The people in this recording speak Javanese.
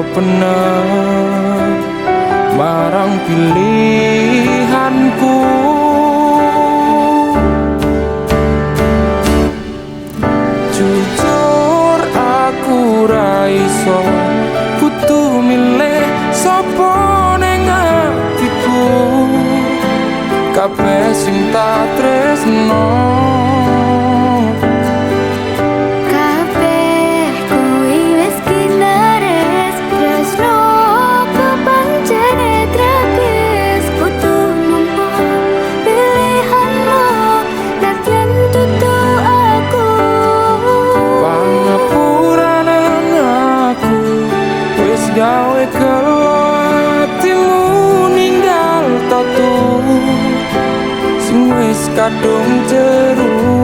bener marang pilihanku. Jujur aku ra iso, kudu milih sapa ning atiku. Kabeh sing tak tresno, Kabeh kuwi wis kinares. Tresno kepancene tragis, kudu nampa pilihanmu nadyan dudu aku. Pangapuranen aku wis gawe gelo atimu ninggal tatu sing wis kadung jeru.